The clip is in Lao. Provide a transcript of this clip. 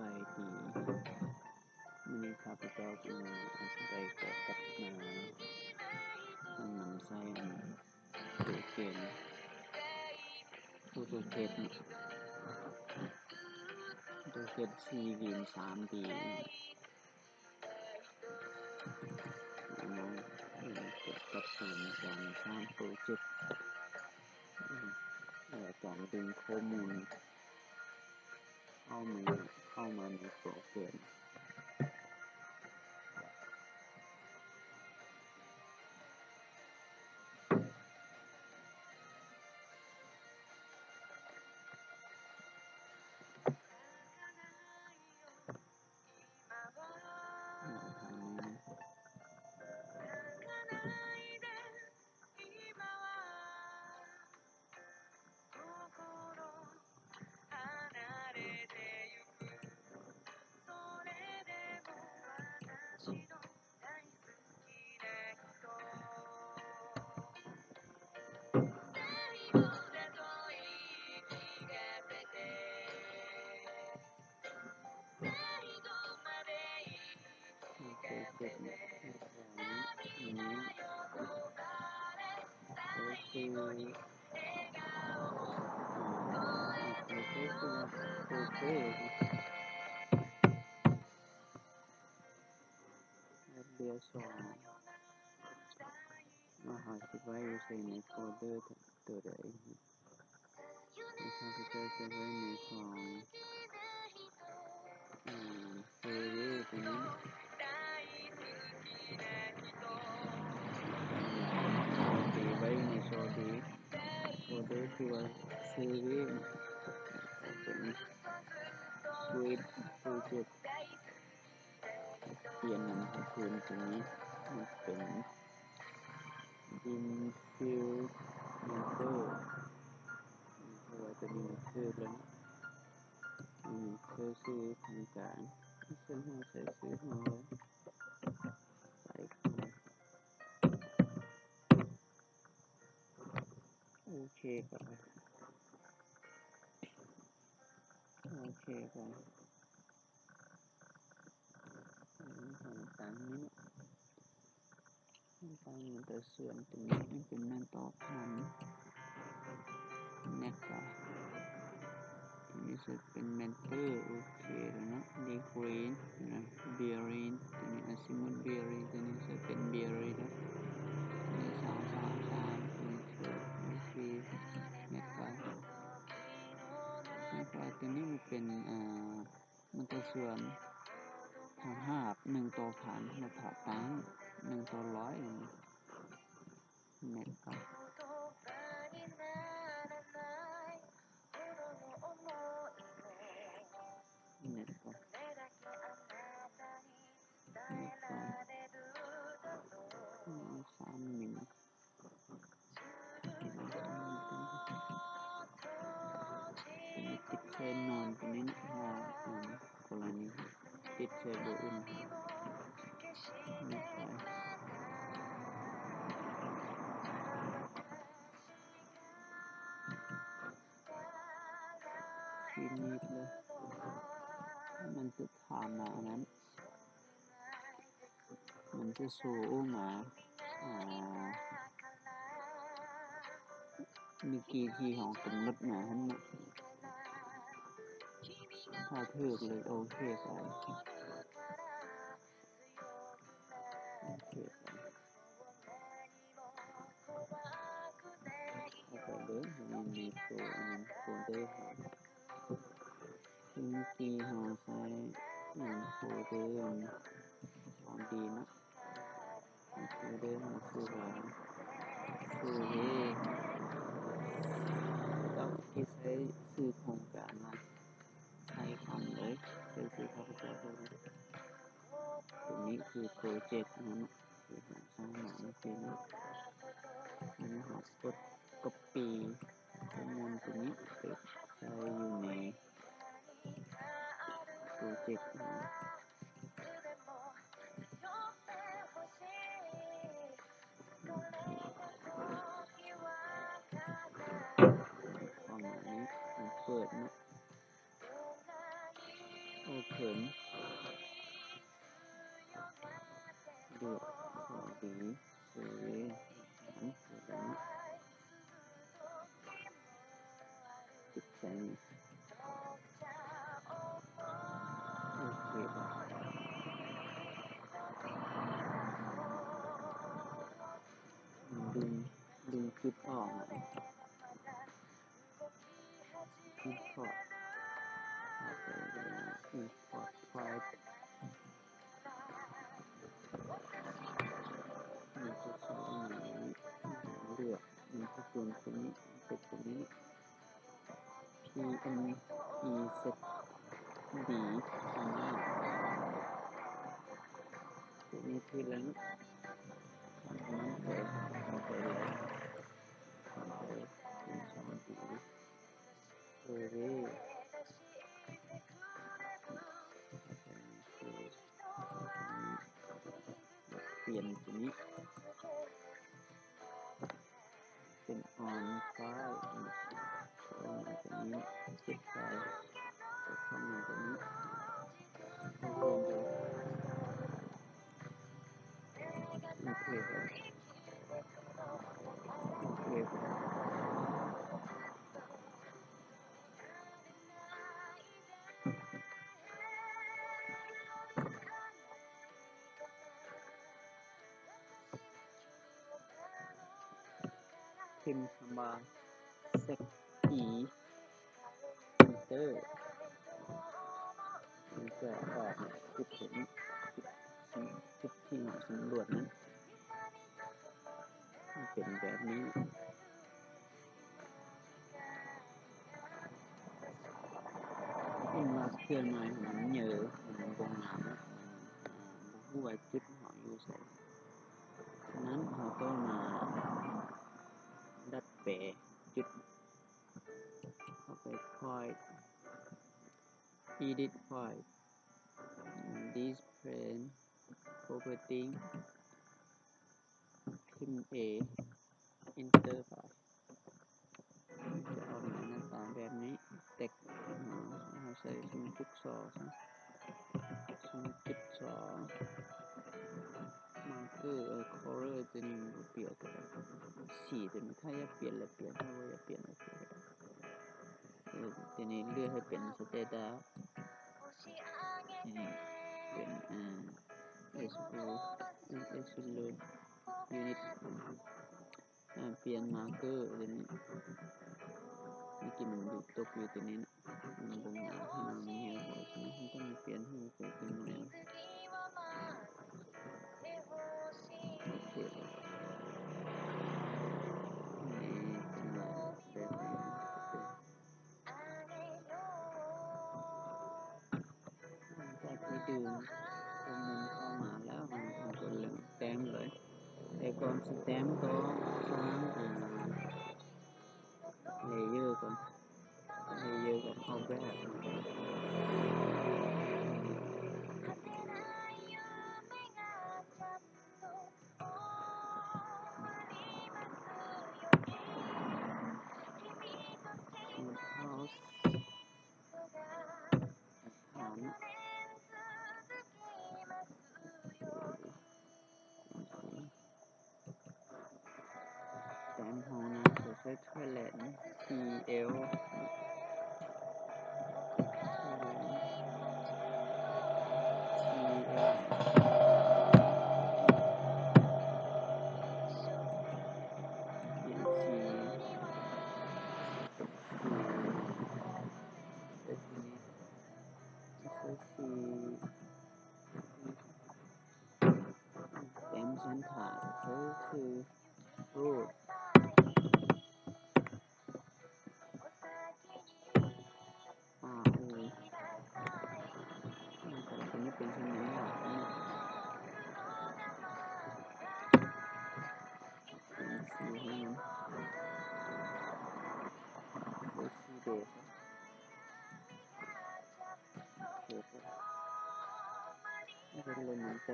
ບາຍດີ ມື້ນີ້ຂ້າພະເຈົ້າຈຶ່ງໄດ້ຂໍກັບມານຳໃຊ້ອັນໂປຣແກຣມ AutoCAD ເນາະ AutoCAD ສີ່ Win ສາມດີ ມາເຮັດກັບການສ້າງໂປຣເຈັກ ແລະ ການດຶງຂໍ້ມູນເຂົ້າມາ ເຂົ້າມາໃນໂປຣແກຣມ. ແລ້ວສອງ ວ່າເຮົາຊິໄວ້ຢູ່ໃສໃນໂຟລເດີໂຕໃດ. ຂ້າພະເຈົ້າຈະໄວ້ໃນຊ່ອງ ເອີ ເຊີເວໂຕນີ້ ໄວ້ໃນຊ່ອງທີ່ໂຟລເດີທີ່ວ່າເຊີເວໂຕນີ້ ເປີນນຳໃຫ້ຄືນໂຕນີ້ ມັນເປັນ Infill Matter ເພາະວ່າໂຕນີ້ມັນຖືກແລ້ວເນາະ ອືມ ເຊື່ອຊື່ທາງການ ເຊິ່ງເຮົາໃສ່ຊື່ເຮົາ ໃສ່ ໂອເຄກ່ອນ ໂອເຄກ່ອນ. ອືມ ຕັ້ງນີ້ເນາະ ຕັ້ງແມ່ນຕາສ່ວນໂຕນີ້ ມັນເປັນແມ່ນຕໍ່ພັນ ແມັດກະ ໂຕນີ້ໃສ່ເປັນແມັດເຕີ ໂອເຄແລ້ວເນາະ ດີກຣີນ ເບຍຣິງ ໂຕນີ້ອາຊິມຸດເບຍຣິງ ໂຕນີ້ໃສ່ເປັນເບຍຣິງ ໂຕນີ້ສາມສາມສາມ ໂອເຄ ແມັດກະ ແມັດກະ ໂຕນີ້ມັນເປັນ ອ່າ ມັນຈະສ່ວນ ຖ້າຫາກໜຶ່ງຕໍ່ພັນ ແລະ ຖ້າຕັ້ງໜຶ່ງຕໍ່ຮ້ອຍ ແມັດກະ ແມັດກະ ແມັດກະ ສາມມິນ ຕິດແຊນອນໂຕນີ້ເນາະ ເພາະວ່າ ອືມ ກໍລະນີຕິດແຊບໍ່ອຸ່ນ ນີ້ໄປ ຟີນິດເລີຍ ມັນຈະຖາມມາອັນນັ້ນ ມັນຈະໂຊອອກມາ ອ່າ ເມື່ອກີ້ທີ່ເຮົາກຳນົດມາຫັ້ນນະ ຖ້າຖືກເລີຍ ໂອເຄໄປ ໂອເຄໄປ ເຂົ້າໄປເບິ່ງ ມັນມີໂຕອັນນັ້ນ ໂຟລເດີເຮົາ ຄືເມື່ອກີ້ເຮົາໃຊ້ອັນໂຟລເດີອັນສອງດີເນາະ ໂຟລເດີເຮົາຊື່ວ່າ ເຊີເວ ເຈົ້າທີ່ໃຊ້ຊື່ໂຄງການນະ ໃສ່ຄຳເລີຍ ໃສ່ຊື່ຂ້າພະເຈົ້າເລີຍ ໂຕນີ້ຄືໂປຣເຈັກເຮົາເນາະ ທີ່ເຮົາສ້າງມາເມື່ອກີ້ນີ້ ອັນນີ້ເຮົາກົດກັອບປີ້ຂໍ້ມູນໂຕນີ້ໄປໃສ່ຢູ່ໃນ ໂປຣເຈັກເຮົາ ປະມານນີ້ ເປີດເນາະ ໂອເຄ ວກ ຂໍ້ດີ ເຊີເວ ອາຫານ ເຊີເວ ຈິດໃຈ ໂອເຄ ດຶງ ດຶງຈຸດອອກ import ເອົາໄປ import file ມັນຈະໃຊ້ອັນນີ້ ເລືອກ ມັນຈະເປັນຕົວນີ້ ເປັນຕົວນີ້ PNG ດີ ຕົວນີ້ຄືແລ້ວ ມັນໄປ ມັນໄປແລ້ວ ມັນໄປ ເປັນສອງດີ ເອີເວ ປ່ຽນຕົວນີ້ ເປັນອອນໄຟລ໌ ເຂົ້າມາຕົວນີ້ ເກັບໄຟລ໌ ເຂົ້າມາຕົວນີ້ ເຂົ້າເພີ່ມໄປ ໂອເຄ ໂອເຄ ພິມຄຳວ່າ Z E Enter ມັນຈະອອກຈຸດເຫັນ ຈຸດທີ່ເຮົາສຳຫຼວດນັ້ນ ມັນເປັນແບບນີ້ ເຫັນວ່າເຄື່ອນໄມ້ມັນເຫຍີ ມັນບໍ່ງາມ ມັນ ອ່າ ບໍ່ຮູ້ວ່າຈຸດເຮົາຢູ່ໃສ. ສະນັ້ນເຮົາຕ້ອງມາດັດແປງຈຸດ ເຂົ້າໄປ Point Edit Point Display Property ພິມ A Enter ໄປ ຈະອອກມາໜ້າຕາແບບນີ້ ແຕັກ ເຮົາໃສ່ສູນຈຸດສອງ ສູນຈຸດສອງ Marker ເອີ Color ຕົວນີ້ມັນບໍ່ປ່ຽນກໍໄດ້ ສີຕົວນີ້ ຖ້າຢາກປ່ຽນລະປ່ຽນ ຖ້າບໍ່ຢາກປ່ຽນລະປ່ຽນກໍໄດ້ ເອີ ຕົວນີ້ເລືອກໃຫ້ເປັນ Standard ອືມ ເປັນ ເອີ Absolute Unit ອາ ປ່ຽນ Marker ຕົວນີ້ ເມື່ອກີ້ມັນຢູ່ ຕົກຢູ່ຕົວນີ້ນະ ມັນບໍ່ງາມ ໃຫ້ມັນມີແຮງ ເພາະສະນັ້ນເຮົາຕ້ອງມາປ່ຽນໃຫ້ມັນເປັນຕົວໃໝ່ ໂອເຄ ນີ້ເປັນແບບນີ້ ຫຼັງຈາກທີ່ດຶງຕົວມັນເຂົ້າມາແລ້ວ ເຮົາກໍເລີ່ມແຕ້ມເລີຍ. ແຕ່ກ່ອນຊິແຕ້ມກໍສ້າງ ອ່າ ເລເຢີກ່ອນ ເລເຢີກ່ອນ ອອກແບບ ແຕ້ມເຮົານະ ເຮົາໃຊ້ Thailand ນະ T L T L ແຕ້ມເສັ້ນທາງກໍຄື root ອາ ໂອ ມັນກໍຈະມີເປັນສ່ວນໜຶ່ງເນາະ ເປັນສີໃຫ້ມັນ ເປັນສີແດງ ໂອເຄ ແລ້ວກໍເລີ່ມ